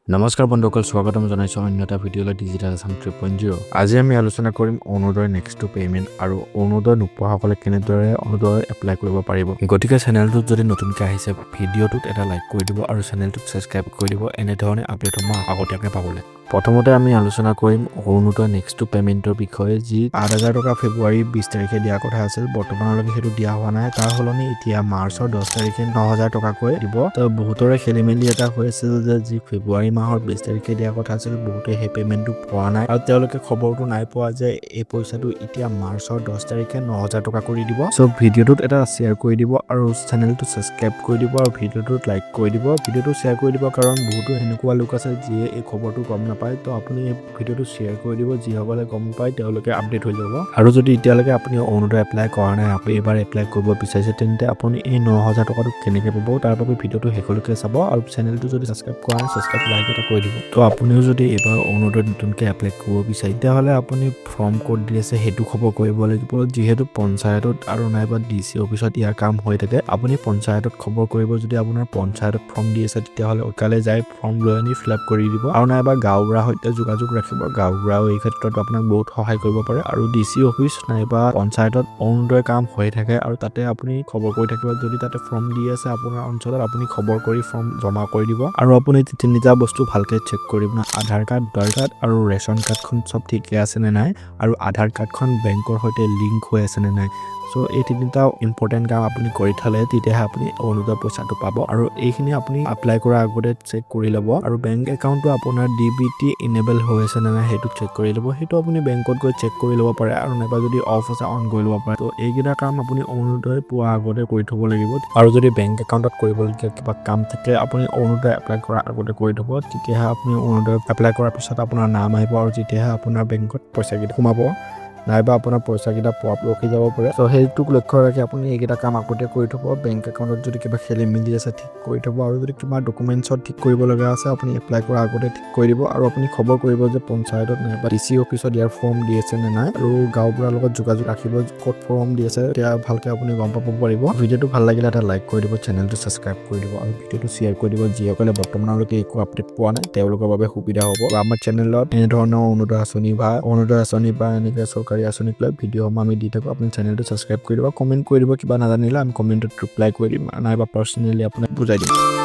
নমস্কাৰ বন্ধুসকল, স্বাগতম জনাইছোঁ অন্য এটা ভিডিঅ'লৈ, ডিজিটেল আছাম 3.0। আজি আমি আলোচনা কৰিম অৰুণোদয় নেক্সট টু পে'মেণ্ট আৰু অৰুণোদয় নোপোৱাসকলে কেনেদৰে অৰুণোদয় এপ্লাই কৰিব পাৰিব। গতিকে চেনেলটোত যদি নতুনকৈ আহিছে, ভিডিঅ'টোত এটা লাইক কৰি দিব আৰু চেনেলটোক ছাবস্ক্ৰাইব কৰি দিব, এনেধৰণে আপডেটসমূহ আগতীয়াকৈ পাবলৈ। প্ৰথমতে আমি আলোচনা কৰিম অৰুণোদয় নেক্সট টু পে'মেণ্টৰ বিষয়ে, যি 8,000 টকা ফেব্ৰুৱাৰী 20 তাৰিখে দিয়া কথা আছিল। বৰ্তমানলৈকে সেইটো দিয়া হোৱা নাই। তাৰ সলনি এতিয়া মাৰ্চৰ 10 তাৰিখে 9,000 টকাকৈ দিব। তো বহুতৰে খেলি মেলি এটা হৈ আছিল যে যি ফেব্ৰুৱাৰী মাহৰ 20 তাৰিখে দিয়া কথা আছিল, বহুতে সেই পে'মেণ্টটো পোৱা নাই আৰু তেওঁলোকে খবৰটো নাই পোৱা যে এই পইচাটো এতিয়া মাৰ্চৰ 10 তাৰিখে 9,000 টকা কৰি দিব। চ' ভিডিঅ'টোত এটা শ্বেয়াৰ কৰি দিব আৰু চেনেলটো ছাবস্ক্ৰাইব কৰি দিব আৰু ভিডিঅ'টোত লাইক কৰি দিব। ভিডিঅ'টো শ্বেয়াৰ কৰি দিব, কাৰণ বহুতো এনেকুৱা লোক আছে যিয়ে এই খবৰটো গম নাপায়। তো আপুনি এই ভিডিঅ'টো শ্বেয়াৰ কৰি দিব, যিসকলে গম পায় তেওঁলোকে আপডেট হৈ যাব। আৰু যদি এতিয়ালৈকে আপুনি অৰুণোদয় এপ্লাই কৰা নাই, আপুনি এইবাৰ এপ্লাই কৰিব বিচাৰিছে, তেন্তে আপুনি এই 9,000 টকাটো কেনেকৈ পাব, তাৰ বাবে ভিডিঅ'টো শেষলৈকে চাব আৰু চেনেলটো যদি ছাবস্ক্ৰাইব কৰা নাই, ছাবস্ক্ৰাইব, লাইক এটা কৰি দিব। তো আপুনিও যদি এইবাৰ অৰুণোদয় নতুনকৈ এপ্লাই কৰিব বিচাৰে, তেতিয়াহ'লে আপুনি ফৰ্ম ক'ত দি আছে সেইটো খবৰ কৰিব লাগিব। যিহেতু পঞ্চায়তত আৰু নাইবা ডি চি অফিচত ইয়াৰ কাম হৈ থাকে, আপুনি পঞ্চায়তত খবৰ কৰিব। যদি আপোনাৰ পঞ্চায়তত ফৰ্ম দি আছে, তেতিয়াহ'লে অকালে যাই ফৰ্ম লৈ আনি ফিল আপ কৰি দিব আৰু নাইবা গাঁওবুঢ়াৰ সৈতে যোগাযোগ ৰাখিব। গাঁওবুঢ়াও এই ক্ষেত্ৰত আপোনাক বহুত সহায় কৰিব পাৰে। আৰু ডি চি অফিচ নাইবা পঞ্চায়তত অৰুণোদয় কাম হৈ থাকে আৰু তাতে আপুনি খবৰ কৰি থাকিব। যদি তাতে ফৰ্ম দি আছে আপোনাৰ অঞ্চলত, আপুনি খবৰ কৰি ফৰ্ম জমা কৰি দিব। আৰু আপুনি তিনিটা বস্তু ভালকৈ চেক কৰিব: আধাৰ কাৰ্ড, ভোটাৰ কাৰ্ড আৰু ৰেচন কাৰ্ডখন চব ঠিকে আছে নে নাই আৰু আধাৰ কাৰ্ডখন বেংকৰ সৈতে লিংক হৈ আছে নে নাই। চ' এই তিনিটা ইম্পৰ্টেণ্ট কাম আপুনি কৰি থ'লে তেতিয়াহে আপুনি অৰুণোদয় পইচাটো পাব। আৰু এইখিনি আপুনি এপ্লাই কৰাৰ আগতে চেক কৰি ল'ব। আৰু বেংক একাউণ্টটো আপোনাৰ ডিবিটি ইনেবল হৈ আছে নে নাই, সেইটো চেক কৰি ল'ব। সেইটো আপুনি বেংকত গৈ চেক কৰি ল'ব পাৰে আৰু নাইবা যদি অফ আছে, অন কৰি ল'ব পাৰে। ত' এইকেইটা কাম আপুনি অৰুণোদয় পোৱাৰ আগতে কৰি থ'ব লাগিব। আৰু যদি বেংক একাউণ্টত কৰিবলগীয়া কিবা কাম থাকে, আপুনি অৰুণোদয় এপ্লাই কৰাৰ আগতে কৰি থ'ব। তেতিয়াহে আপুনি অৰুণোদয় এপ্লাই কৰাৰ পিছত আপোনাৰ নাম আহিব আৰু তেতিয়াহে আপোনাৰ বেংকত পইচাকেইটা সোমাব, নাইবা আপোনাৰ পইচাকেইটা পোৱাত ৰখি যাব পাৰে। চ' সেইটোক লক্ষ্য ৰাখি আপুনি এইকেইটা কাম আগতে কৰি থ'ব। বেংক একাউণ্টত যদি কিবা খেলি মেলি আছে, ঠিক কৰি থ'ব। আৰু যদি কিবা ডকুমেণ্টছত ঠিক কৰিব লগা আছে, আপুনি এপ্লাই কৰাৰ আগতে ঠিক কৰি দিব। আৰু আপুনি খবৰ কৰিব যে পঞ্চায়তত নাইবা ডি চি অফিচত ইয়াৰ ফৰ্ম দি আছে নে নাই আৰু গাঁওবুঢ়াৰ লগত যোগাযোগ ৰাখিব, ক'ত ফৰ্ম দি আছে, তেতিয়া ভালকৈ আপুনি গম পাব পাৰিব। ভিডিঅ'টো ভাল লাগিলে এটা লাইক কৰি দিব, চেনেলটো ছাবস্ক্ৰাইব কৰি দিব আৰু ভিডিঅ'টো শ্বেয়াৰ কৰি দিব। যিসকলে বৰ্তমানলৈকে একো আপডেট পোৱা নাই, তেওঁলোকৰ বাবে সুবিধা হ'ব। আৰু আমাৰ চেনেলত এনেধৰণৰ অৰুণোদয় আঁচনি বা এনেকৈ চৰকাৰী আঁচনিক লৈ ভিডিঅ'সমূহ আমি দি থাকোঁ। আপুনি চেনেলটো ছাবস্ক্ৰাইব কৰি দিব, কমেণ্ট কৰি দিব। কিবা নাজানিলে আমি কমেণ্টত ৰিপ্লাই কৰি দিম নাইবা পাৰ্চনেলি আপোনাক বুজাই দিম।